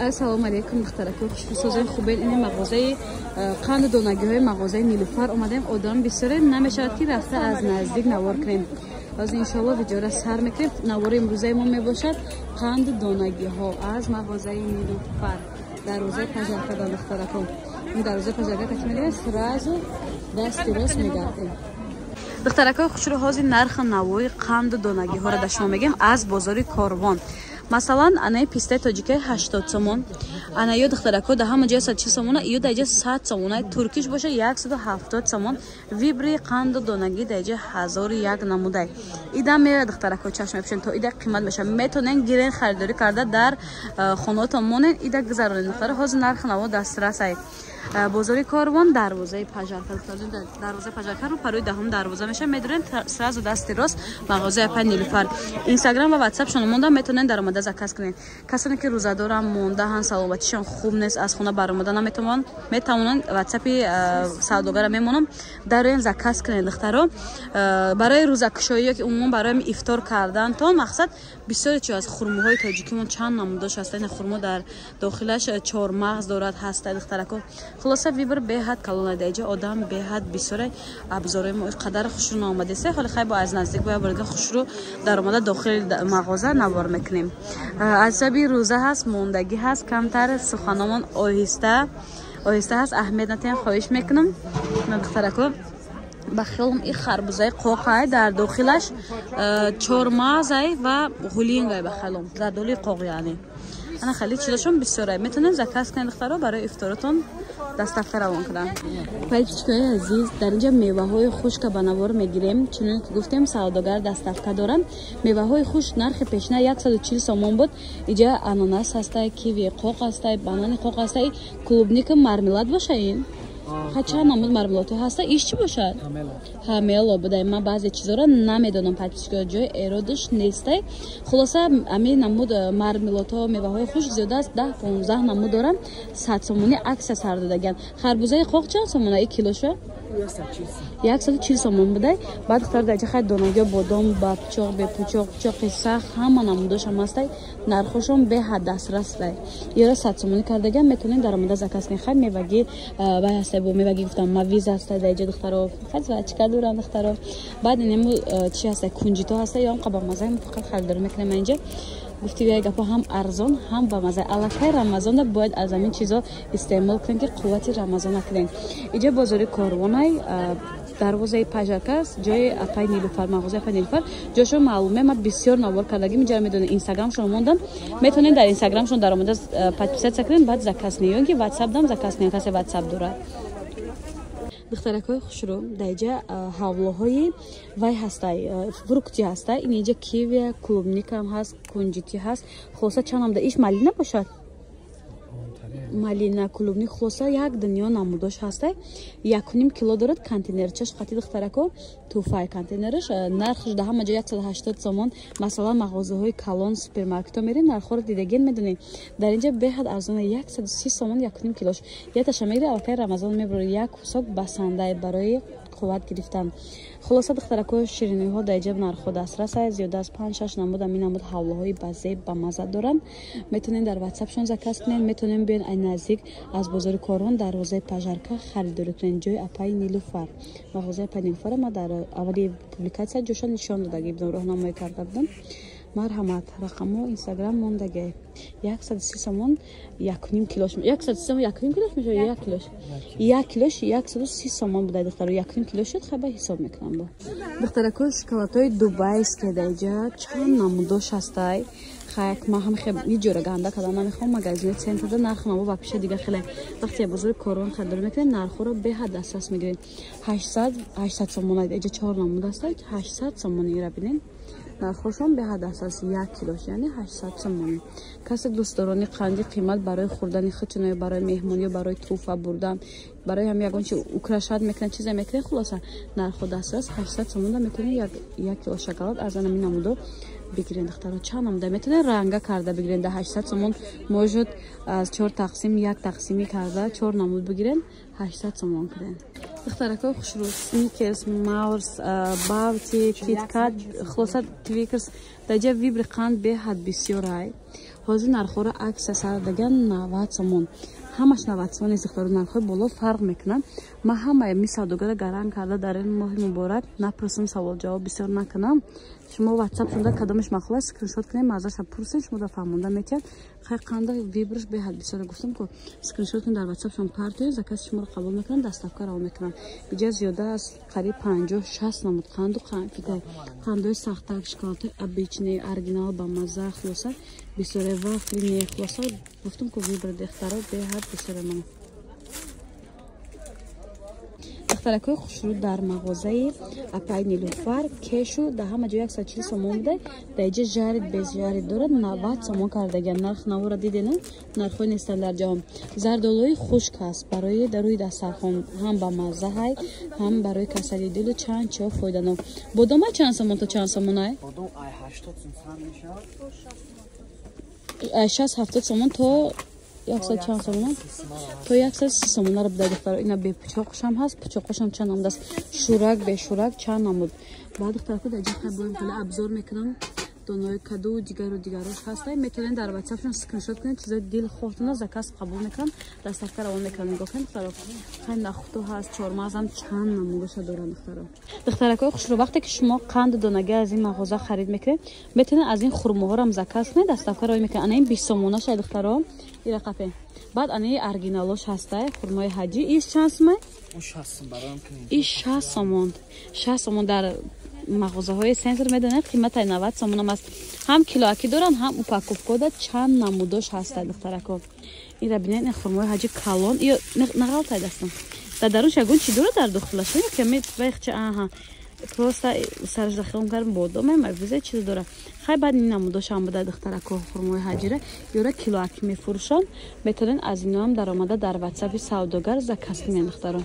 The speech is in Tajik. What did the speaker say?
Ассалому алайкум, духтарако, хушрӯсозен, хубен. Ин мағозаи қанду донагиҳои мағозаи Нилуфар омадем. Одам бисёре, намешавад, ки рафта аз наздик навор кунем. Ҳозир, иншоалло, видеора сар мекунем. Навори имрӯзаи мо мебошад қанду донагиҳо аз мағозаи Нилуфар, дарвозаи Пажаркадан. Духтарако, ин дарвозаи Пажарка кати мегирем, сразу дасти рост мегардем. Духтаракои хушрӯ, ҳозир нархи навои қанду донагиҳоро дар шумо мегӯем аз бозори Корвон. Масалан, анаи пистаи тоҷикаи 80 сомон, ана ё, духтарако, да ҳама ҷоя 140 сомона, ё дар ҷа 100 сомона, туркиш боша 170 сомон. Выбори қанду донагӣ дар ҷа ҳазору як намудай. Ида меояд, духтарако, чашм мепӯшен, то ида қимат мешавад. Метонен гирен, харидорӣ карда, дар хонаотон монен, ида гузаронен. Духтара, ҳозир нархи наво дастрасай. Бозори Корвон, дарвозаи Пажарка, дарвозаи Пажарка рӯ парои даҳум дарвоза меша, медорен, сразу дасти рост мағозаи апай Нилуфар. Инстаграм ва ватсапшон монда, метонен даромада заказ кунед. Касоне ки рӯзадорам мондаҳанд, саломатишон хуб нест, аз хона баромада наметавонанд, метавонанд, ватсапи савдогара мемонам, дароен, заказ кунед. Духтаро, барои рӯзакушоӣ ё ки умуман барои ифтор кардантон мақсад бисёре чи аз хурмоҳои тоҷикимон чанд намудош ҳаста. Ин хурмо дар дохилаш чормағз дорад, ҳаста. Духтарако, хулоса, выбор беҳад калона. Даиҷа одам беҳад бисёре. Абзорои мо қадар хушрӯ наомадеста. Ҳоли хай, бо аз наздик бояд борига хушрӯ даромада, дохили мағоза навор мекунем. Аз ҳисоби рӯза ҳаст, мондагӣ ҳаст, камтар суханомон оҳиста оҳиста ҳаст, аҳамият натиҳем, хоҳиш мекунам. Духтарако, ба хиёлам, и харбузаи қоқай, дар дохилаш чормағзай ва ғулингай, ба хиёлам, зардолуи қоқ, яъне ана хеле чизошон бисёрай. Метавонем заказ кунед, духтаро, барои ифторотон доставка равон кунам. Подписчикои азиз, дар инҷа меваҳои хушка ба навор мегирем. Чуноне ки гуфтем, савдогар доставка дорам. Меваҳои хушк нархи пешина 140 сомон буд. Иҷа ананас ҳастай, киви қоқ ҳастай, банани қоқ ҳастай, клубника, мармелад боша. Ин чанд намуд мармеладҳо ҳаста. Иш чӣ бошад? Ҳамело будай. Ман баъзе чизоро намедонам, подписчико, ҷои эродаш нестай. Хулоса, ами намуд мармелодҳо, меваҳои хушк зиёда аст, 10-15 намуд дорам. 100 сомонӣ акция сар додагиан. Харбузаи қоқ чанд сомона и килоша? 140 сомон будай. Баъд, духтар, дар ҷа донагиҳо, бодом ба пучоқ, бепучоқ, пучоқи сахт, ҳама намудошам ҳастай. Нархошон беҳад дастрастай. Иёра 100 сомонӣ кардагиам, метавонед даромада заказ кунед. Хай, мевагӣ вай ҳастай, бо мевагӣ гуфтам, мавиз ҳастай дар иҷа, духтаро, хай, чика дорам, духтаро. Баъд инему чи ҳастай? Кунҷито ҳастай, ё ҳам бамаза, фақат харидорӣ мекунем. Инҷа гуфти гапо, ҳам арзон, ҳам бамаза. Аллакай Рамазонда бояд аз ҳамин чизо истеъмол кунем, ки қуввати Рамазона кунем. Иҷа бозори Корвонай, дарвозаи Пажарка аст, ҷои апай Нилуфар, мағозаи апай Нилуфар. Ҷошон маълуме, ман бисёр навор кардагим. Иҷа медонед, инстаграмшон мондам, метавонед дар инстаграмшон даромада подписаться кунед, баъд заказ кунед ё ки ватсап дам заказ кунед, касе ватсап дорад. Духтаракҳои хушрӯ, дар иҷа ҳавлоҳои вай ҳастай, фрукти ҳастай. Ин иҷа кивия, клубникам ҳаст, кунҷити ҳаст. Хулоса, чанд намуда. Иш малина бошад, малина, клубник, хулоса, як дунё намудош ҳастай. 1,5 кило дорад контейнерчаш қати. Духтарако, туфай контейнераш. Нархш да ҳама ҷо 180 сомон. Масалан, мағозаҳои калон, супермаркетҳо мерем, нархҳоро дидагин, медонем. Дар инҷа беҳад арзона, 130 сомон 1,5 килош. Яташа мегири, аллакай Рамазон мебурӣ, як ҳисоб басандай барои қувват гирифтан. Хулоса, духтарако, шириниҳо дар иҷа нархҳо дастрас ай. Зиёда аз панҷ шаш намуд ами намуд ҳавлоҳои базеб, бамаза доранд. Метавонед дар ватсапшон заказ кунед, метавонед биён, ай наздик аз бозори Корвон, дарвозаи Пажарка харидорӣ кунед, ҷои апаи Нилуфар, мағозаи апаи Нилуфара. Ма дар аввали публикатсия ҷоша нишон додагӣ будам, роҳнамоӣ карда будам. Марҳамат, рақамҳо, инстаграм мондагай. 130 сомон 1,5 килош. 130 сомон 1,5 килош мешавад, як килош? Як килош 130 сомон будай, духтаро. 1,5 кило шуд, хаба ҳисоб мекунам. Бо духтарако, шоколадҳои дубайский дар иҷа чанд намудош ҳастай. Хаяк, ман ҳам хел ҳеҷ ганда кардан намехоҳам. Магазини центрда нарх наво ва пиша дига хеле. Вақте бозори Корвон харидорӣ мекунед, нархҳоро беҳад дастрас мегиред. 800 сомон иҷа чор намуд ҳастай, 800 сомон. Ира бинед, нархҳошон беҳад дастрас, як килош яъне 800 сомонӣ. Касе дӯстдорони қанди қимат барои хӯрдани худшон ё барои меҳмонӣ ё барои тӯҳфа бурдан, барои ҳам ягон чи украшать мекунад, чизе мекунед, хулоса, нархҳо дастрас. 800 сомонда метавонед як кило шоколад аз анами намудо бигирен. Духтаро, чанд намуда метавонед ранга карда бигирен. Да 800 сомон может аз чор тақсим, як тақсимӣ карда, чор намуд бигирен, 800 сомон кунен. Духтарако хушрӯ, Сникерс, Марс, Баунти, Киткат, хулоса, Твикерс. Дар ҷа выбори қанд беҳад бисёрай. Ҳозир нархҳоро аксия сар даган 90 сомон. Ҳамаш 90 сомон нест, духтаро, нархҳои боло фарқ мекунанд. Ман ҳамаи ми савдогара гаранг карда дар ин моҳи муборак напурсам, савол ҷавоб бисёр накунам. Шумо ватсап шуда кадомаш маъқул аст, скриншот кунед, маззаша пурсед, шумо да фаҳмонда метиҳад. Хай қанда выбор ш беҳад бисёр гуфтам ку, скриншот кунед, дар ватсапшон партоед, заказ шуморо қабул мекунанд, доставка равон мекунанд. Иҷа зиёда аз қариб 50-60 намуд қанду қанфитай, қандои сахтак, шоколадҳои обычный, оригинал, ба мазза, хулоса бисёре вафли не, хулоса гуфтам ку выбор духтаро беҳад бисёре мана. Духтаракҳои хушрӯ дар мағозаи апай Нилуфар кешу дар ҳама ҷо 140 сомон буда, дар иҷа жарид без жарид дорад 90 сомон кардагиан. Нарх навора дидена, нархҳои нестанд дар ҷаҳон. Зардолуи хушк ҳаст барои дар рӯи дастархон, ҳам ба мазза ҳай, ҳам барои касали дилу чанд чиҳо фоиданок. Бодома чанд сомон то чанд сомон ай? 60-70 сомон то 100 чанд сомона? То 130 сомонаро буда духтаро. Ина бепучоқшам ҳаст, пучоқошам чанд намуд аст, шӯрак бешӯрак чанд намуд. Баъд духтарако дар ҷа хай боем хеле обзор мекунам, донои каду дигару дигарош ҳаста. Метавонед дар ватсапшон скриншот кунед, чизои дилхоҳтона заказ қабул мекунам, доставка равон мекунам. Нигоҳ кунед духтаро, хай нахуто ҳаст, чормағзам чанд намудаша доранд духтаро. Духтаракои хушрӯ, вақте ки шумо қанду донагӣ аз ин мағоза харид мекунед, метавонед аз ин хурмоҳорам заказ кунед, доставка равон мекунад. Ана ин 20 сомонаша духтаро, ира қафе. Баъд анаи оригиналош ҳастай, хурмои ҳаҷӣ. Ис чанд сомай? Ис 60 сомон. 60 сомон дар мағозаҳои центр медонед қиматай 90 сомонам аст. Ҳам килоакӣ доранд, ҳам упаковка да чанд намудош ҳастай духтарако. Ира бинед, ин хурмои ҳаҷи калон, ё нағалтай дастам. Дар дарунш ягон чи дорад дар дохилаш? Ки аҳа, просто сараш дахилом кардам, бодомем, визе чиз дорад. Хай баъд ин намудошам буда духтарако, хурмои ҳаҷира ёра килоакӣ мефурӯшанд. Метавонед аз иноам даромада дар ватсапи савдогар заказ кунед духтаро.